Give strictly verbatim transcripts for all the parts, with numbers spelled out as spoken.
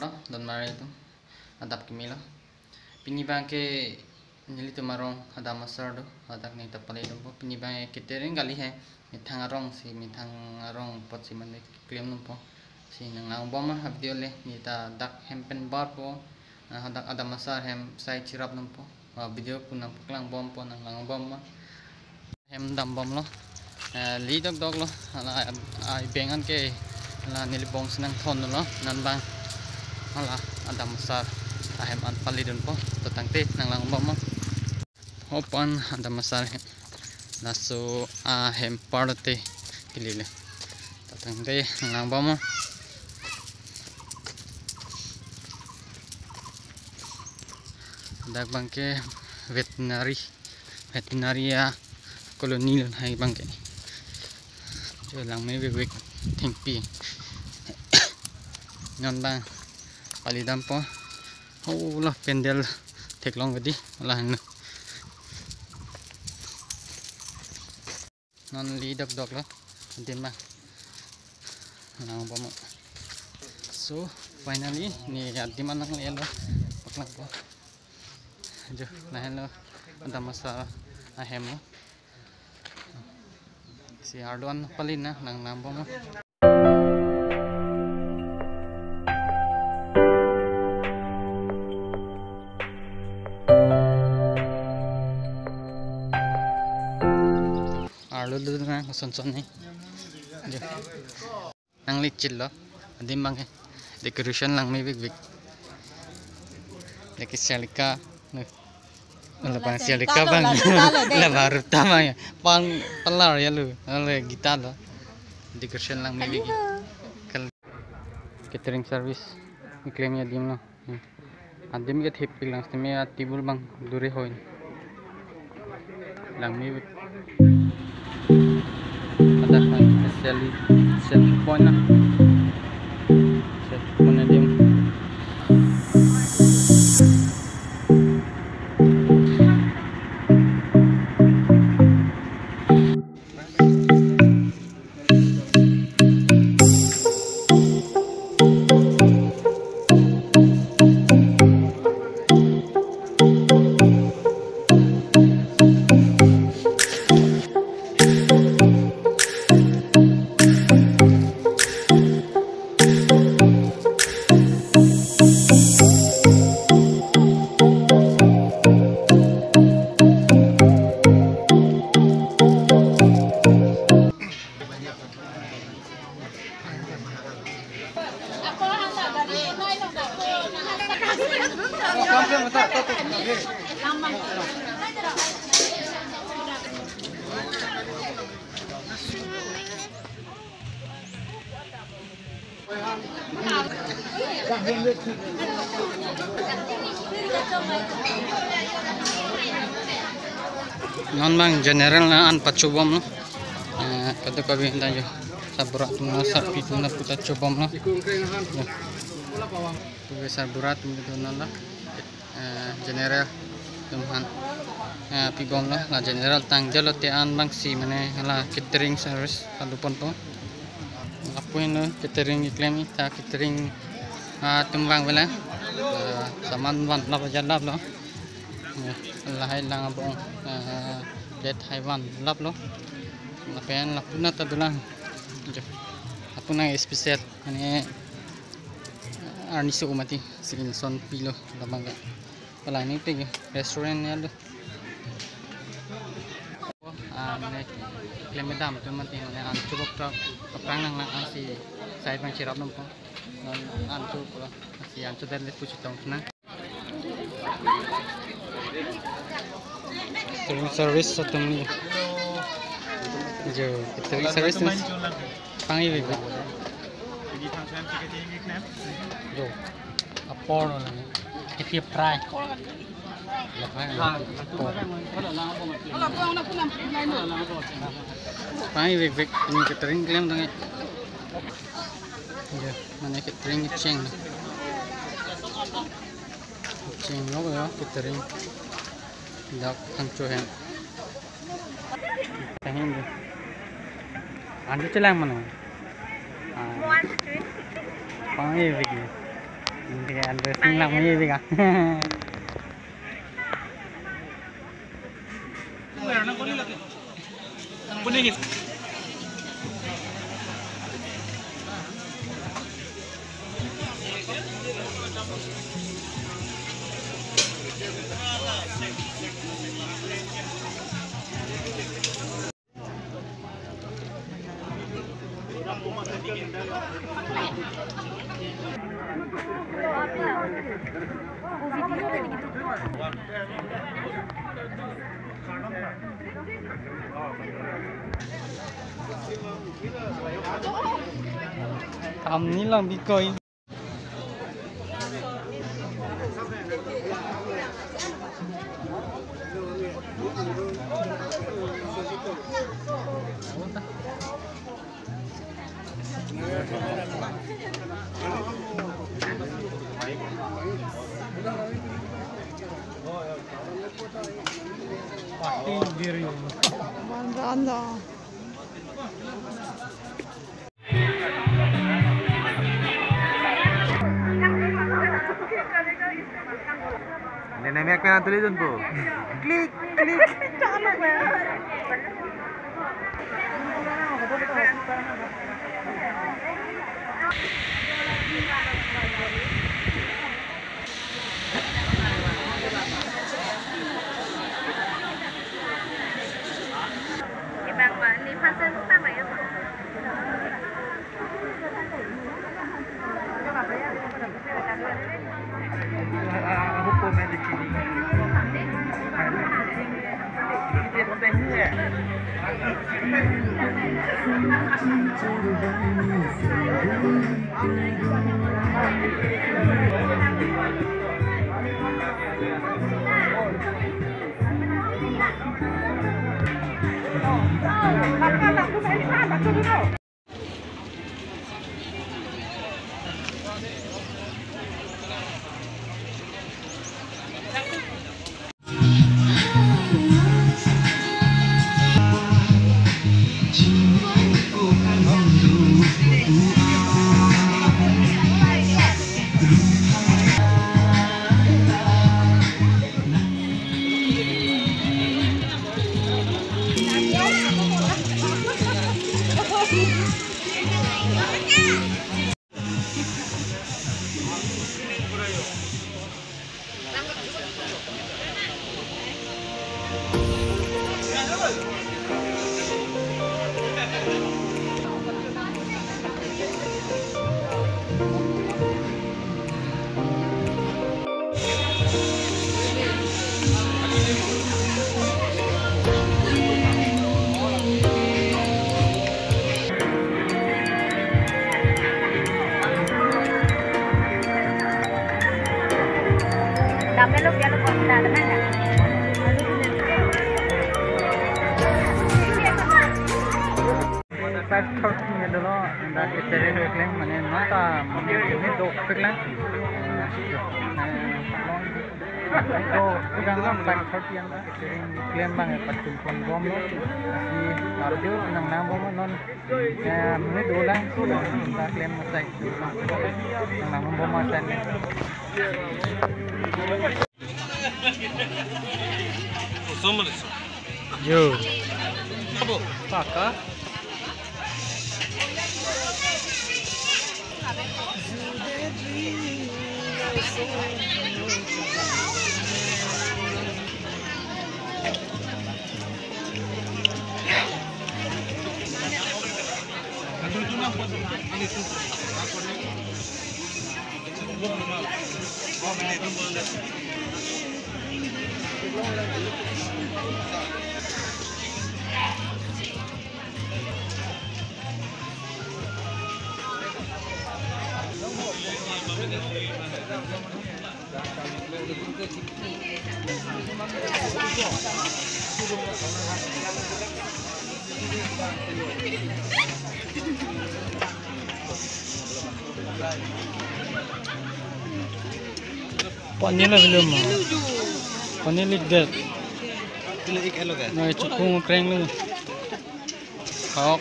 Lo, don mari atum, adap kimi lo. Pini abang ke nelitum arong Adam Asar do, hadak neli ta palidunpo. Pini abang ke catering kali he, methang arong si, methang arong apotsi mane klemdunpo. Si nanglangbom ma ha video le, neli ta dak hem pen barpo, ah, hadak Adam Asar hem sai chirapdunpo. Ah, video pu nangpaklangbompo, nanglangbom ma. Hem dambomlo. Eh, li dokdoklo. Hala, ah, beng an ke hala neli bong si nangthonlo. Non abang hala Adam Asar ahem an palidunpo. To tangte nanglangbom ma. Hopan Adam Asar hem. Laso ahem parlote kelile. To tangte nanglangbom ma. Dak abang ke veterinary, veterinary a-colony lo lahai abang ke. Jo langme vekvek thengpi. Non abang palidampo. Ho lo pandal theklong kedi lahenlo. Non li dokdoklo. Adim ma. Langbom ma. So, finally, neli adim an nanglelo. Paklangpo. Jo, lahenlo Adam Asar ahem lo. Si arlo an pali na, nanglangbom ma. Arlo dun na, son son ni. Jo. Nanglichitlo. Adim abang ke. Decoration langme vekvek. Lake sialika. Labang sialika abang. Labang ruta abang ya. Pang pelar ya lo. Lake gita lo. Decoration langme vekvek. Kal-, catering service. Keklem adim lo. Hmm. Adim ke thip lang sitame a-table abang duri hoi. Langme. Ada kan selfie, selfie point na. Selfie point adim. Non abang general na an pachobomlo. Eh, kadokave ta jo. Sarbura atum na, sarpi atum na pu ta chobomlo. Jo. Pu ke sarbura atum kedo na la. Eh, general atum aphan, eh, pibomlo, la general tangdet lote an abang si mane la catering service paluponpo. Lapu henlo catering keklem, ta catering, ah, atum vang vela. Eh, saman vanlap ajat laplo. Eh, lahai lang abong, eh, plate hai vanlaplo. Lapen lapu na ta dolang. Jo. Lapu nang special mane arni so mati si inson pilo labang ke. Palang ni pik restaurant ya lo. Ah, mane klem dam tu mati mane an chubok truk kaprang nang nang an si sai abang chirapdunpo. Non an chu pulo si an chu dan le pusi tong na. Catering service atum ni. Jo, catering service ni. Pang-i vek. Jo. Apor lo ni. Kiti fry. Lo fry. Apor. Pang-i vekvek ni catering klem dong. Jo, mane catering cheng. Cheng lo ya catering. Dak thangcho hem. Kahin dei. An chu chelang mano. Ah. Pang-i vek ni. Oke, ando sing lang ni bika. Tam ni lang bikoi. Bang, bang, bang. Nene mek pen tulis dun po. Klik, klik. Ibang ma, ni pasal utama ya, Pak. Five thirty dolo, dak catering keklem mane nonta mane kami dok keklem. Eh, eh, long, eh, to, pegang lang five thirty an dak catering keklem bang, eh, patun pon bomlo. Lasi, arjo nang nang bomlo non, eh, mane dolang, nonta klem masai. Nang nang bomlo masai. Yo. Paka. Paneer lo belum? Paneer lidet. Kilo ik alo ka? Nai chukung kreng lo. Hok.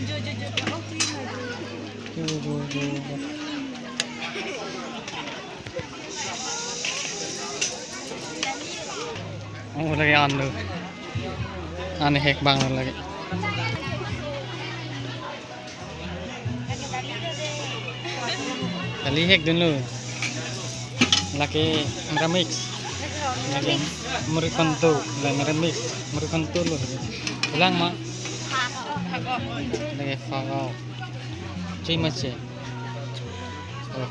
Jo, jo, jo, jo. Jo, jo, jo, jo. Oh, lake an lo. An hek abang lo lake. Kali hek dunlo. Lake meramix. Lake murikonto, lake meramix. Murikonto lo. Bilang ma? Lake fagok. Cui ma che. Oh.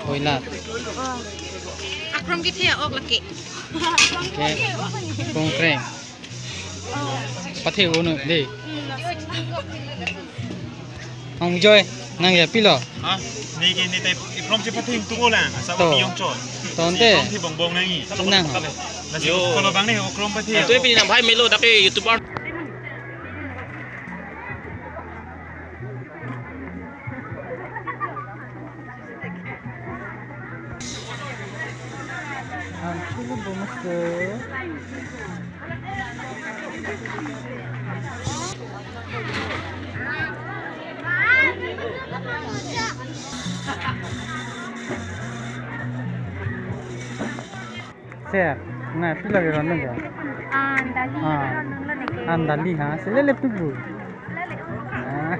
Hoilat. Oh. Akrom kethe ok lake. Ke kongkreng. Pathe unu de. Hong Joy, nang ya pilo? Ha? Neke ne tai akrom si pathe tu ko lang. Sa To. Yong chon. Tonte. Akrom si bongbong nang i. Tunang. Nasi Yo. Kalau bang ne akrom pathe. Ante pini nang bhai melo tapi YouTuber. Ang chulu bumasa. Sir, na pilo ke ron nang ya? Ah, dali Ah. Ron nang lo neke. Ah, dali ha, sila lep tu bu. Lale. Ah.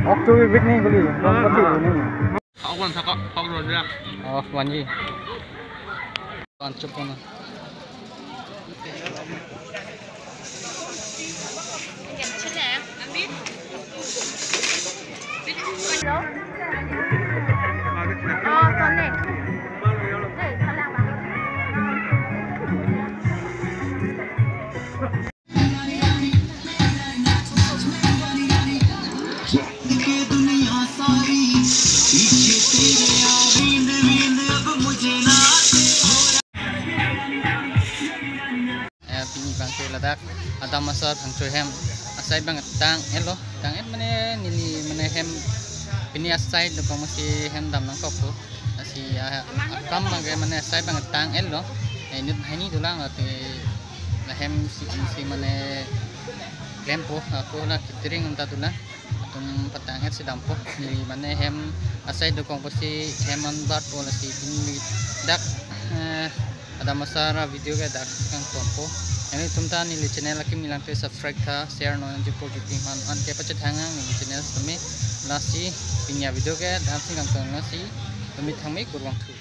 Ok tu bit ni kuli, Ah, kau pati ah. Ni. Kau kan sakak, kau ron ya. Oh, wan ji. Wan chup na. Eh, pini abang ke ladak Adam Asar Phangcho hem asai abang tang-et lo, tang-et mane neli mane hem pini asai dokok masi hem dam nangkok ko. Lasi, ah, akam abang ke mane asai abang tang-et lo. Eh, inut hini dolang lati lahem si, si mane klempo, ako la catering anta dolang. Atum patang-et si dampo. Neli mane hem asai dokok masi hem anbar po lasi pini dak, eh, Adam Asar video ke dak kangtonpo. Nelitum ta neli channel akim nanglang te subscribe tha, share non jipo kipi man an ke pachet hangang neli channel tame lasi pini avideo ke dak si kangtong lasi tumi thangme kurvangthu.